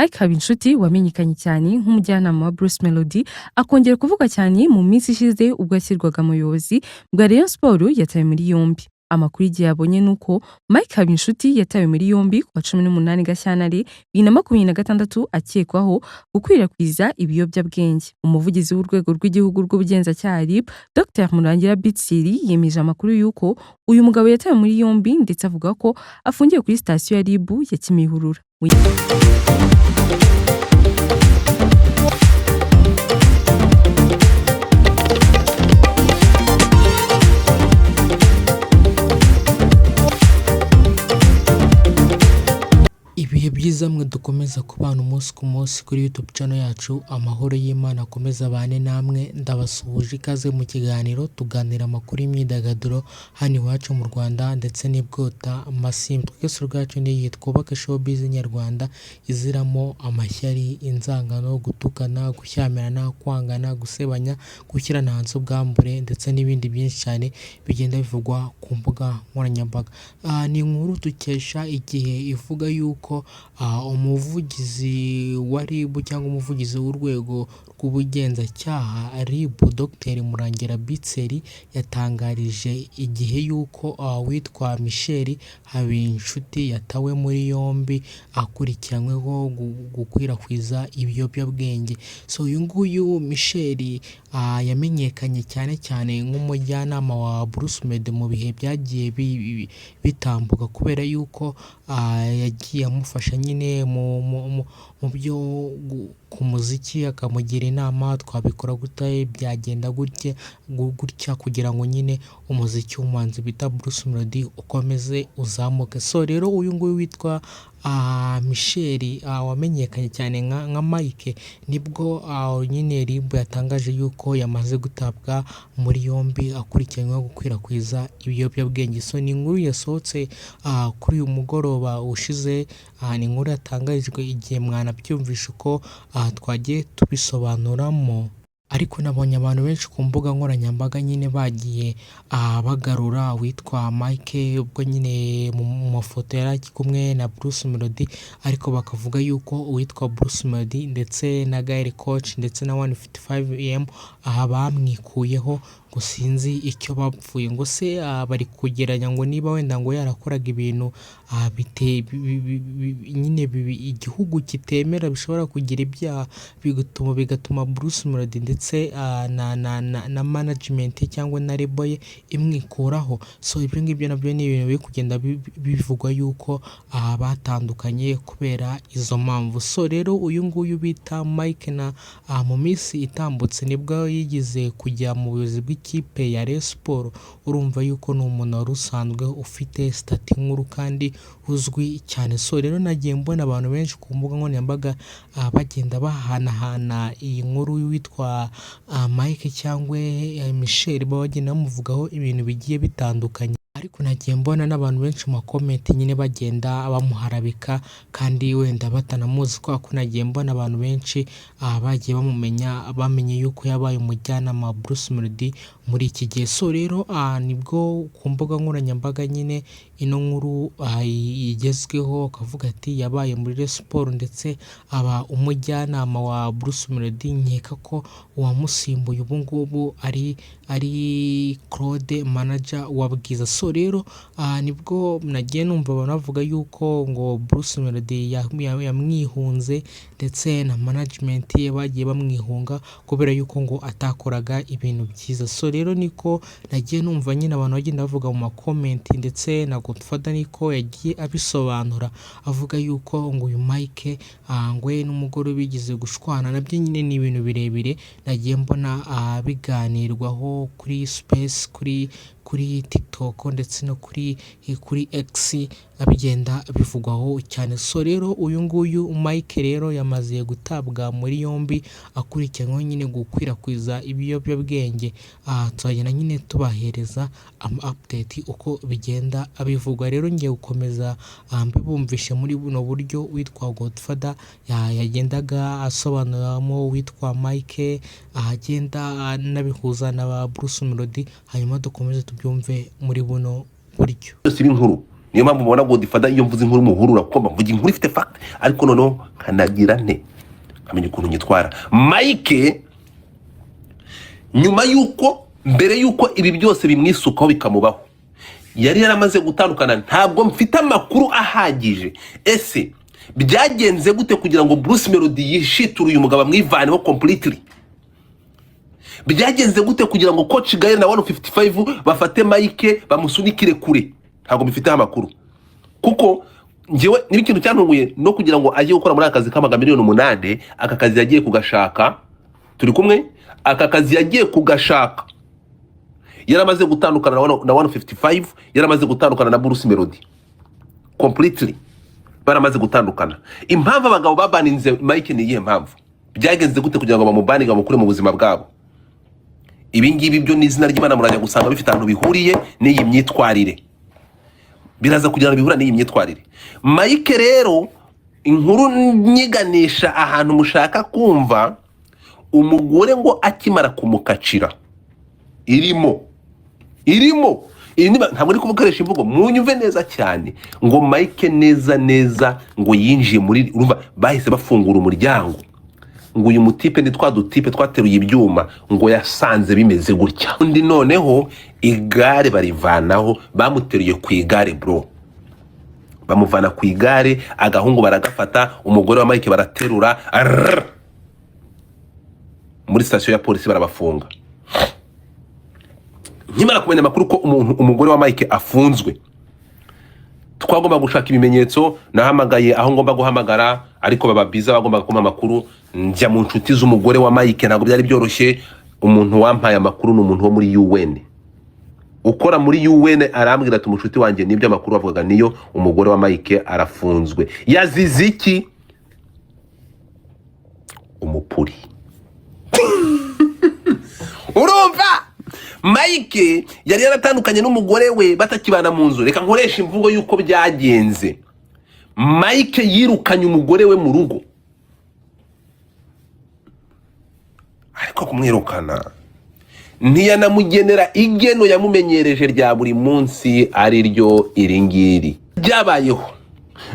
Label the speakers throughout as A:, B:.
A: Mike Habinshuti wamenyekanye cyane nk'umujyanama wa Bruce Melody, akongera kuvuga cyane mu minsi ishize ubwo yashyirwaga mu buyobozi bwa Rayon Sports, yatawe muri yombi. Amakuru igihe yabonye ni uko Mike Habinshuti yatawe muri yombi ku wa 18 Gashyantare 2026, akekwaho gukwirakwiza ibiyobyabwenge. Umuvugizi w'Urwego rw'Igihugu rw'Ubugenzacyaha, RIB, Dr Murangira Bitsiri, yemeje amakuru y'uko uyu mugabo yatawe muri yombi, ndetse avuga ko afungiye kuri sitasiyo ya RIB ya Kimihurura.
B: Ibihe byiza mwe dukomeza kubana umunsi ku munsi kuri YouTube channel yacu. Amahoro y'Imana akomeze abane namwe. Ndabasuhuje, ikaze mu kiganiro tuganira amakuru y'imyidagaduro hano iwacu mu Rwanda ndetse n'ibwota amasimbi. Twese ubwacu n'iyi twubake showbiz nyarwanda iziramo amashyari, inzangano, gutukana, gushyamirana, kwangana, gusebanya, gushyirana hanze ubwambure ndetse n'ibindi byinshi cyane bigenda bivugwa ku mbuga nkoranyambaga. Ni inkuru dukesha Igihe ivuga yuko umuvugizi wa RIB cyangwa umuvugizi w'urwego rw'ubugenzacyaha, RIB, Dr Murangira Bitseri, yatangarije Igihe yuko witwa Michel Habinshuti yatawe muri yombi akurikiranyweho gukwirakwiza ibiyobyabwenge. So uyu nguyu Michel yamenyekanye cyane cyane nk'umujyanama wa Bruce Melody mu bihe byagiye bitambuka, kubera yuko yagiye amufasha nyine mu byo ku muziki, akamugira inama: twabikora gute, byagenda gutya gutya, kugira ngo nyine umuziki w'umuhanzi bita Bruce Melody ukomeze uzamuke. So rero uyu nguyu witwa Michel wamenyekanye cyane nka Mike, nibwo nyine RIB yatangaje yuko yamaze gutabwa muri yombi akurikiranyweho gukwirakwiza ibiyobyabwenge. So ni inkuru yasohotse kuri uyu mugoroba ushize, ni inkuru yatangarijwe Igihe, mwanabyumvishe uko twagiye tubisobanuramo. Ariko nabonye abantu benshi ku mbuga nkoranyambaga nyine bagiye bagarura witwa Mike ubwo nyine mu mafoto yari ari kumwe na Bruce Melody, ariko bakavuga yuko uwitwa Bruce Melody ndetse na Gael Coach ndetse na 155 AM aha bamwikuyeho, ngo sinzi icyo bapfuye, ngo se bari kugeranya ngo niba wenda ngo yarakoraga ibintu nyine igihugu kitemera bishobora kugira ibyaha, bigatuma Bruce Melody ndetse na management cyangwa na label ye imwikuraho. So ibyo ngibyo nabyo ni ibintu biri kugenda bivugwa yuko batandukanye kubera izo mpamvu. So rero uyu nguyu bita Mike na mu minsi itambutse nibwo yigeze kujya mu buyobozi bw'ikipe ya Rayon Sports. Urumva yuko ni umuntu wari usanzwe ufite status nkuru kandi uzwi cyane. So rero nagiye mbona abantu benshi ku mbuga nkoranyambaga bagenda bahanahana iyi nkuru y'uwitwa Mike cyangwa Michel, bagenda bamuvugaho ibintu bigiye bitandukanye. Ariko nagiye mbona n'abantu benshi mu ma comment nyine bagenda bamuharabika kandi wenda batanamuzi, kubera ko nagiye mbona abantu benshi bagiye bamumenya, bamenye yuko yabaye umujyanama wa Bruce Melody muri iki gihe. So rero nibwo ku mbuga nkoranyambaga nyine ino nkuru igezweho, akavuga ati yabaye muri Rayon Sports ndetse aba umujyanama wa Bruce Melody. Nkeka ko uwamusimbuye ubu ngubu ari Claude, manager wa Bwiza. So rero nibwo nagiye numva abantu bavuga yuko ngo Bruce Melody yamwihunze ndetse na management ye bagiye bamwihunga kubera yuko ngo atakoraga ibintu byiza. So rero niko nagiye numva nyine abantu bagenda bavuga mu ma comment, ndetse na Godfather niko yagiye abisobanura, avuga yuko ngo uyu Mike ngo we n'umugore bigeze gushwana. Nabyo nyine ni ibintu birebire nagiye mbona biganirwaho kuri space, kuri TikTok ndetse no kuri X, bigenda bivugwaho cyane. So rero uyu nguyu Mike rero yamaze gutabwa muri yombi akurikiranyweho nyine gukwirakwiza ibiyobyabwenge. Tuzagenda nyine tubahereza ama update uko bigenda bivugwa. Rero ngiye gukomeza mbibumvishe muri buno buryo witwa Godfather yagendaga asobanuramo witwa Mike, agenda anabihuza na ba Bruce Melody, hanyuma dukomeze tubyumve muri buno buryo.
C: Byose b'inkuru ni Niyo mpamvu mubona Godfather, iyo mvuze inkuru muhurura, kuko mvuga inkuru ifite fact, ariko noneho nkanagira nte, nkamenya ukuntu nyitwara. Mike, nyuma y'uko, mbere y'uko ibi byose bimwisukaho bikamubaho, yari yaramaze gutandukana. Ntabwo mfite amakuru ahagije. Ese byagenze gute kugira ngo Bruce Melody yishiture uyu mugabo, amwivaneho completely? Byagenze gute kugira ngo Coach Gael na 155 bafate Mike bamusunikire kure? Ntabwo mbifiteho amakuru, kuko njyewe niba ikintu cyantunguye no kugira ngo ajye gukora muri aka kazi k'amaga miliyoni 8. Aka kazi yagiye kugashaka, turi kumwe, aka kazi yagiye kugashaka yaramaze gutandukana na 155, yaramaze gutandukana na Bruce Melody completely, baramaze gutandukana. Impamvu abagabo babaninze Mike ni iyihe mpamvu? Byagenze gute kugira ngo bamubaninge, bamukure mu buzima bwabo? Ibi ngibi byo ni izina ry'Imana, murajya gusanga bifite ahantu bihuriye n'iyi myitwarire, biraza kugira ngo bihura n'iyi myitwarire. Mike rero, inkuru nyiganisha ahantu mushaka kumva, umugore ngo akimara kumukacira, irimo iyi ntabwo ndi kumukoresha imvugo, munyumve neza cyane, ngo Mike neza neza ngo yinjiye muri, urumva, bahise bafungura umuryango, ngo uyu mutipe ni twa dutipe twateruye ibyuma, ngo yasanze bimeze gutya. Undi noneho igare barivanaho, bamuteruye ku igare bro, bamuvana ku igare, agahungu baragafata, umugore wa Mike baraterura, arrrr, muri sitasiyo ya polisi barabafunga. Nkimara kumenya amakuru ko umuntu, umugore wa Mike afunzwe, twagomba gushaka ibimenyetso. Nahamagaye aho ngomba guhamagara, ariko baba biza bagombaga kumpa amakuru. Njya mu nshuti z'umugore wa Mike, ntabwo byari byoroshye. Umuntu wampaye amakuru ni umuntu wo muri UN, ukora muri UN. Arambwira ati: "Umushuti wanjye, nibyo, amakuru bavugaga niyo, umugore wa Mike arafunzwe." Yazize iki? Umupuri. Urumva, Mike yari yaratandukanye n'umugore we, batakibana mu nzu. Reka nkoresha imvugo y'uko byagenze. Mike yirukanye umugore we mu rugo, ariko kumwirukana ntiyanamugenera igeno yamumenyereje rya buri munsi, ari ryo iri ngiri ryabayeho.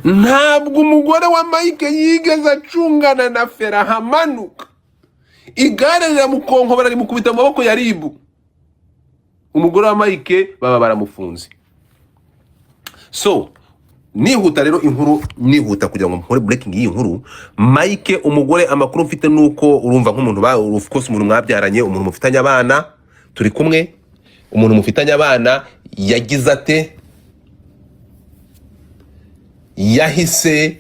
C: Ntabwo umugore wa Mike yigeze acungana na fera, hamanuka igare riramukonkobora, rimukubita mu maboko ya RIB. Umugore wa Mike baba baramufunze. So nihuta rero, inkuru nihuta kugira ngo nkore breaking y'iyi nkuru. Mike, umugore, amakuru mfite nuko, urumva, nk'umuntu ba, of course, umuntu mwabyaranye, umuntu mufitanye abana, turi kumwe, umuntu mufitanye abana, yagize ate? Yahise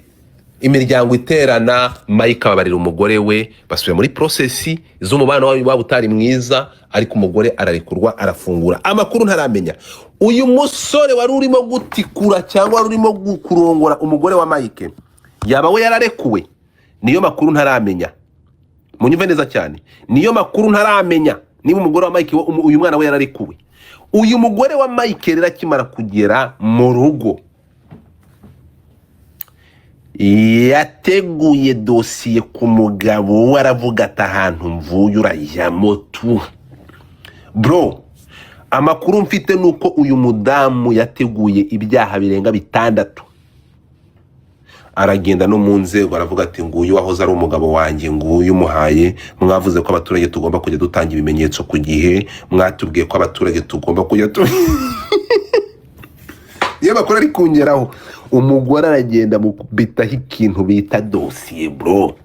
C: imiryango iterana, Mike ababarira umugore we, basubira muri process z'umubano wabo waba utari mwiza, ariko umugore ararekurwa, arafungura. Amakuru ntaramenya, uyu musore wari urimo gutikura cyangwa wari urimo kurongora umugore wa Mike, yaba we yararekuwe? Niyo makuru ntaramenya. Munyumve neza cyane, niyo makuru ntaramenya, niba umugore wa Mike uyu mwana we yararekuwe. Uyu mugore wa Mike rero akimara kugera mu rugo, yateguye dosiye ku mugabo we, aravuga ati: "Ahantu mvuye urajyamo tu bro." Amakuru mfite ni uko uyu mudamu yateguye ibyaha birenga bitandatu, aragenda no mu nzego, aravuga ati: "Nguyu wahoze ari umugabo wanjye, nguyu umuhaye. Mwavuze ko abaturage tugomba kujya dutanga ibimenyetso ku gihe, mwatubwiye ko abaturage tugomba kujya tu..." Iyo makuru ari kungeraho, umugore aragenda mukubitaho ikintu bita dosiye bro.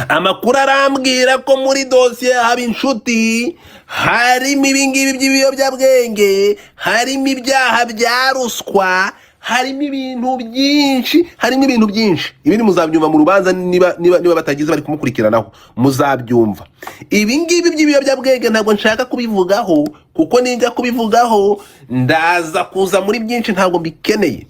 C: Amakuru arambwira ko muri dosiye haba inshuti, harimo ibingibi by'ibiyobyabwenge, harimo ibyaha bya ruswa, harimo ibintu byinshi, harimo ibintu byinshi. Ibindi muzabyumva mu rubanza, niba batagize bari kumukurikiranaho, muzabyumva. Ibi ngibi by'ibiyobyabwenge ntabwo nshaka kubivugaho, kuko ninjya kubivugaho ndaza kuza muri byinshi, ntabwo mbikeneye.